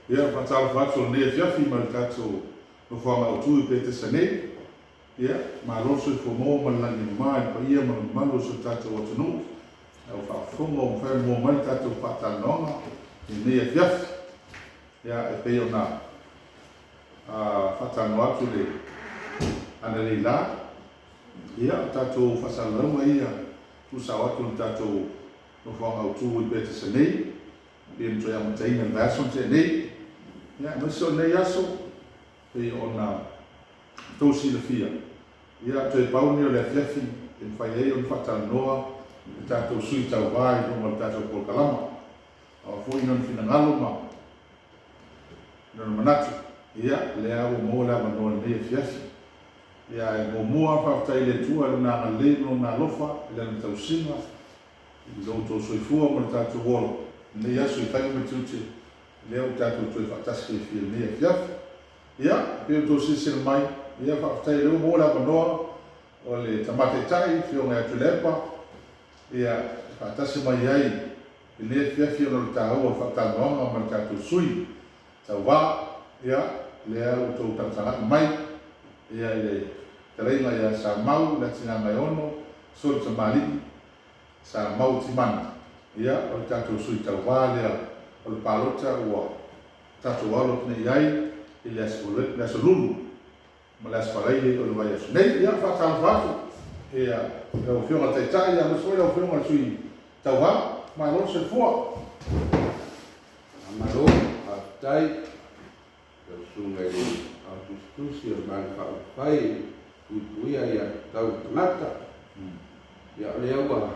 Ia, faatalofa atu i lenei afiafi ma le tatou nofoaga autu i Petesa nei. Ia, malo le soifua maua ma le lagi e mama i le paia ma le mamalu o si o tatou atunuu a ua faafofoga ua mafai ona maua mai le tatou faatalanoaga i lenei afiafi. Ia, e pei ona faatalanoa atu i le analeila, ia, o tatou faasalalauga ia tuusao atu i le tatou nofoaga autu i Petesa nei, pei ona toe amataina i le vaiaso na tea nei. Ia, aemaise o lenei aso, pei ona outou silafia, ia, toe pau lenei o le afiafi e mafai ai ona faatalanoa le tatou sui tauva i luga o le tatou polokalama. A o a foi lona finagalo ma lona manatu, ia, lea ua maua le avanoa i lenei afiafi. Ia, ae muamua, faafetai i le Atua i Lona agalelei ma Lona alofa i Lana tausiga i lo outou soifua ma lo tatou ola i lenei aso i faiva ma tiute, lea ua tatou toe faatasi fiafia i lenei afiafi. Ia, pei ona outou silasila mai, ia, faafetai o lea ua maua le avanoa o le Tama Taitai, Afioga ia Tuilaepa, ia, e faatasi mai ai i lenei afiafi ona o le taua o le faatalanoaga ma le tatou sui tauva, ia, lea ua outou tagatagai mai, ia, i le fetalaiga ia Samau Leatigaagaeono Soli Tamalii Samau Timani, ia, o le tatou sui tauva lea o le palota ua tatou alo atu nei i ai i le aso Lulu ma le Aso Faraile o le vaiaso nei. Ia, faatalofa atu i lau Afioga i le Taitai aemaise foi lau Afioga i le Sui Tauva. Malo le soifua. Faamalo, faafetai i lau Susuga i le Ao Tusitusi o le Vaega Faaupufai e Puipuia Aiatatau a Tagata. Ia, o lea ua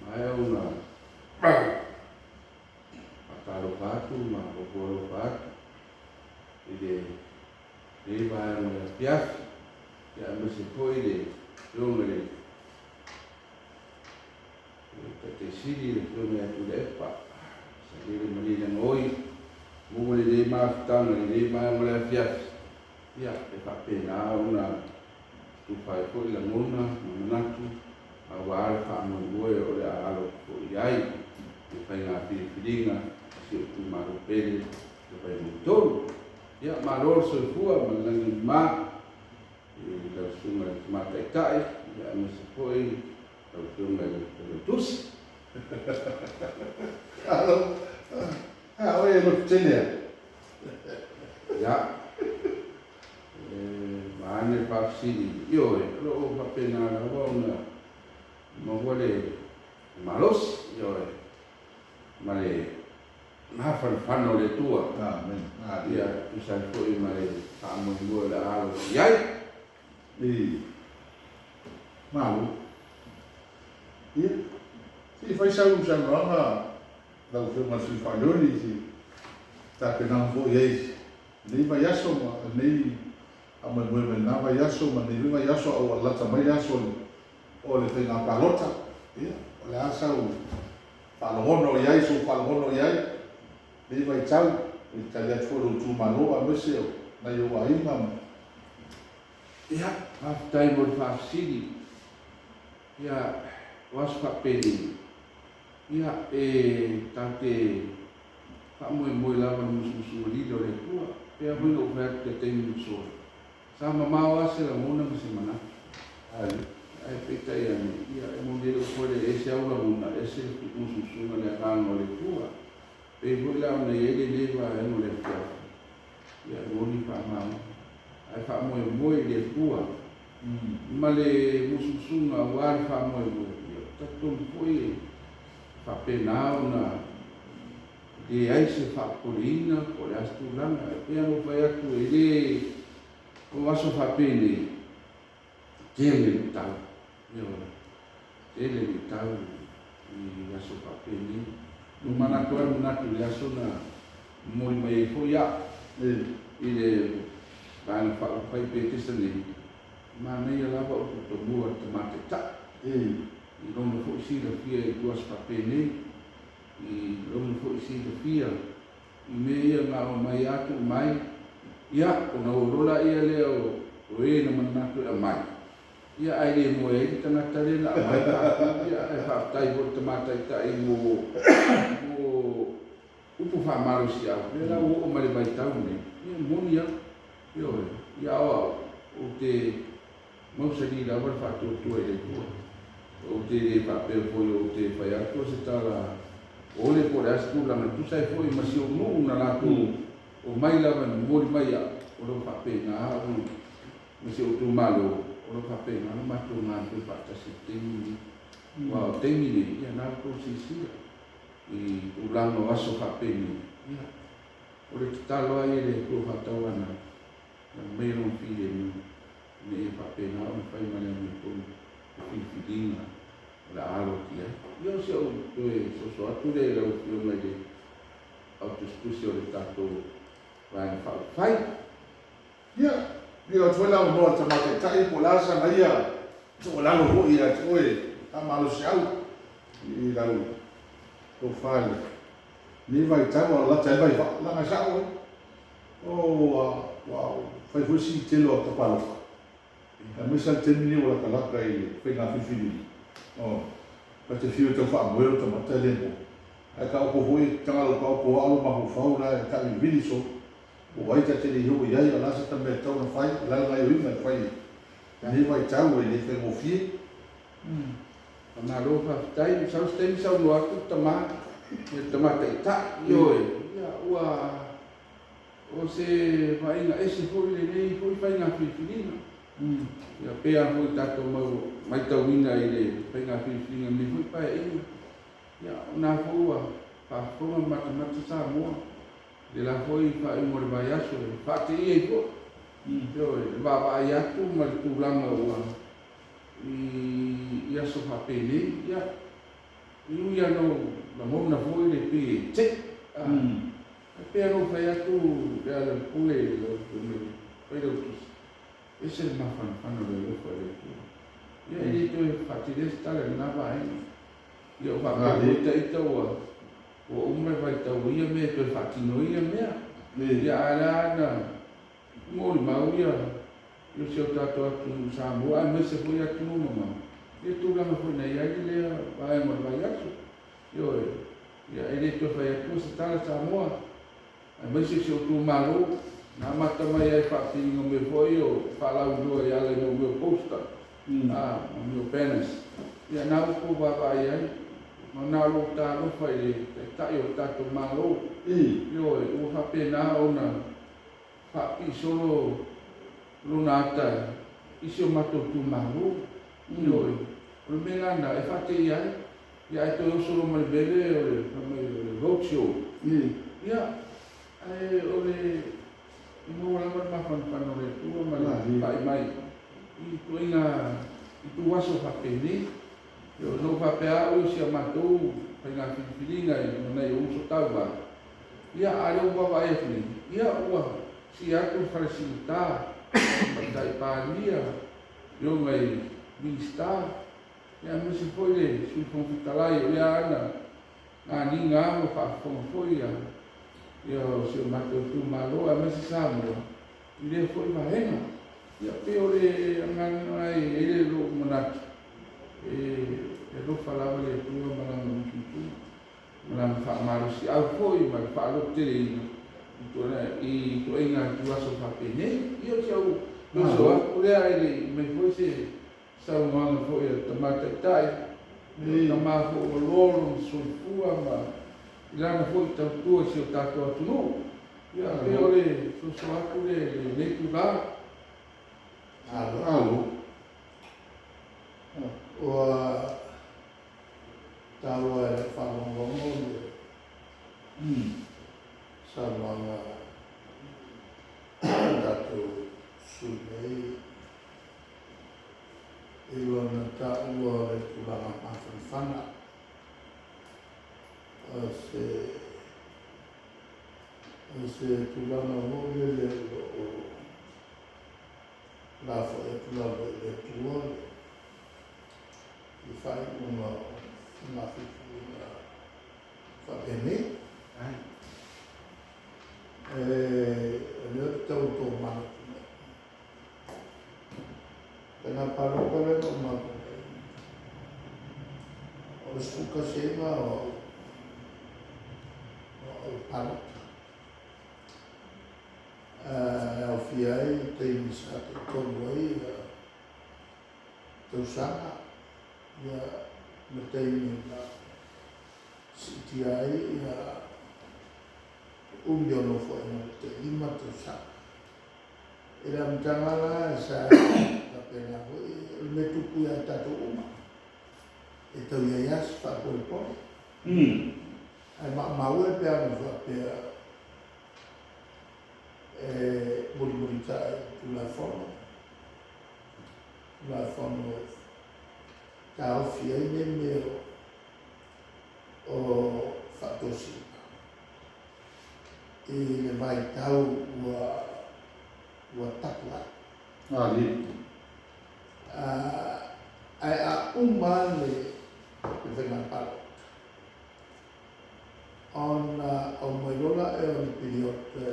maea ona faatalofa atu ma ofo alofa atu i lenei vaega o le afiafi, ia aemaise foi le Afioga i le Taitai Sili, le Afioga ia Tuilaepa Sailele Malielegaoi, maua lenei mafutaga i lenei vaega o le afiafi, ia e faapena ona tufa ai foi lagona ma manatu aua le faamoemoe o le a alo atu foi i ai i faiga filifiliga a si ou itumalo pele o Vaimauga 3. Ia, malo le soifua ma le lagi e mama i lau Susuga i le Tama Taitai, ia aemaise foi lau Afioga i le Failautusi. Alo, a oe e loto tele a. Ia, e vaeane le faafesili, ioe, o lo o faapena lava ona maua le malosi, ioe, ma le mafanafana o le Atua. Amen. Ia, tusa ai foi ma le faamoemoe o le a alo i ai. I. Malo. Ia, se i fai sau saunoaga lau Afioga i le Sui Faaleoli i se tapenaga foi i ai lenei vaiaso ma lenei faamoemoe mai lena vaiaso ma lenei foi vaiaso a ua lalata mai le aso o le faiga palota. Ia, o le a sau faalogono o i ai, sou faalogono o i ai lenei vaitau i le tali atu foi i lou itumalo aemaise o nai ou aiga ma. Ia, faafetai mo le faafesili. Ia, o aso faapenei, ia, e tatou te faamoemoe lava i le musumusuga lili o le Atua. Pei lava foi ona ou fai atu i le taimi ua sola, Sa mamao lava se lagona ma se manatu. Ae peitai ane, ia, e moni ai lou foe e ese au lagona, ese le musumusuga le agaga o le Atua. Pei foi la ona i ai lenei vaega o le afiafi, ia, e moni faamamalu, ae faamoemoe i le Atua ma le musumusuga aua le faamoemoe, ia, ou te talitonu foi e faapena ona leai se faapopoleina po o le a se tulaga. E pei lava ona ou fai atu, e le o aso faapenei, tele luitau, ioe, tele luitau i aso faapenei. Ua manatu ai le manatu i le aso na momoli mai ai foi au i le Vaega Faaupufai Petesa nei, manaia lava upu tomua i le Tama Taitai, i lona foi silafia i ituaso faapenei. I lona foi silafia i mea ia na aumai a tuu mai, ia, ona o loa laia lea o e na manatu e aumai, ia, ae le moe ai le tagata lea na aumai tatou, ia, ae faafetai foi i le Tama Taitai mo upu faamalosiau, lea la ua oo mai le vaitau lenei, ia e moni lava, ioe, ia o au, ou te mausali lava le faatuatua i le Atua. Ou te le faapea foi ou te fai atu se tala ole po o le a se tulaga e tusa ai foi ma si ou nuu na latou omai lava e momoli mai au, o lo o faapena au ma si ou itumalo, o lo o faapena ona matou galulue faatasi i le taimi lenei. Aua o le taimi lenei, ia na outou silasila i tulaga o aso faapenei, ia, o le tatalo lava ia i le Atua faatauanau, ia aumaia Lona filemu, ina ia faapena ona fai ma le amiotonu le filifiliga o le a alo atu i ai. Ia o si au toe soso atu lea i lau Afioga i le Au Tusitusi o le tatou Vaega Faaupufai. Ia, lilo atu foi le avanoa i le Tama Taitai po o le a sana ia tuualalo foi ia te oe faamalosiau i lau tofa i lenei vaitau a o lalata ai le vaivaa, leaga e sao ai. Oh, ua fai foi si tele o ata palota, aemaise lava le taimi lenei ua latalata i le faiga filifiliga. Oh, ta te fiu e tau faamoe lou tagata e le moe. Ae taoto foi, taga lou taoto lava o lou mafaufau la e taavilivili solo. Po o ai ta te le i oo i ai, o le a se ta mea e tatau ona fai, o le a le gaoioiga e fai i lenei vaitau e le faigofie. Faamalo faafetai, masalo se taimi saunoa atu le tama, le tama taitai, ioe, ia ua o se vaaiga ese foi lenei foi faiga filifiliga. Ia pei lava foi tatou mau matauina i le faiga filifiliga i lenei foi Paeaiga, ia o na foi ua faafofoga ma matamata Samoa i le la foi faaiuga o le vaiaso e faateia ai foi, ioe, le vaavaai atu ma le tulaga ua i aso faapenei, ia, e ui lava ina ou lagona foi le pei e te i, ae pei lava ona ou fai atu Lealailepule i lau Afioga i le Failautusi, e ese le mafanafana o le alofa i le Atua. Ia, e le toe faatelea se tala i lena vaega. Ia, ua faapea foi ita ua uma le vaitau o ia mea e toe faatino ai ia mea. Ia, ae la na molimau ia i si o tatou atunuu Samoa aemaise foi atunuu mamao i le tulaga foi na i ai lea vaega o le vaiaso. Ioe, ia e le toe fai atua se tala Samoa, aemaise si ou itumalo, na amata mai ai faafiliga mea foi o faalauiloa e ala i mea o poster, ma mea o banners. Ia na ua outou vaavaai ai, ma na o lou talofa i le Taitai o le tatou Malo. Ioe, ua faapena ona faapipii solo lona ata i si o matou itumalo. Ioe, o le mea la lena e faateia ai, ia ae toe oso loa ma le mea lea o le fai mai o le road show. Ia, ae o le e maua lava le mafanafana o le Atua ma le pai mai i ituaiga ituaso faapenei. Ioe, na ou faapea au i si a matou faiga filifiliga i nai ou uso tauva, Ia, a o lea ua vaavaai atu nei, ia ua sii atu le fale siuta, Tamaitai Palemia, Afioga i Minisita, ia aemaise foi le Sui Fofoga Fetalai o lea na ganiga lava ma faafofoga foi ia si o matou itumalo aemaise Samoa i lea foi vaega. Ia pei o le agaga lena e i ai lou manatu, e alofa lava le Atua ma Lana mutumutuga. Ma lana faamalosiau foi ma le faalototeleina i ituaiga ituaso faapenei. Ia o si au uso atu lea, ae le i aumai foi se saunoaga foi a le Tama Taitai, o le tama foi ua loa lona soifua ma i lana foi tautua i si o tatou atunuu. Ia pei o le soso atu lea i lenei itula. Alo. Ua taua e lau faalogologo le saunoaga a le tatou sui nei i lona taua o le tulaga mafanafana o se o se tulaga foi lele o lo o lafai atu lava i le Atua le faaiuga o faiga filifiliga faapenei. O lea ou te tau tomanatu mai. Faiga palota lea na uma atu nei, o le 11 ai lena o au palota. E aofia ai taimi sa taitolu ai tausaga, ia ma taimi na siitia ai le umi o nofoaiga ua tai 5 tausaga. I le amataga la sa faapena foi o le mea e tupu ia i tatou uma, e tau i ai lava si faapolepole. Ae maumau e pe ana faapea e mulimulita'i i Tulafono, Tulafono e taofi ai nei mea o faatosina i le vaitau ua tapu ai. Ae a uma le faiga palota, ona aumai loa lea o ni piriota.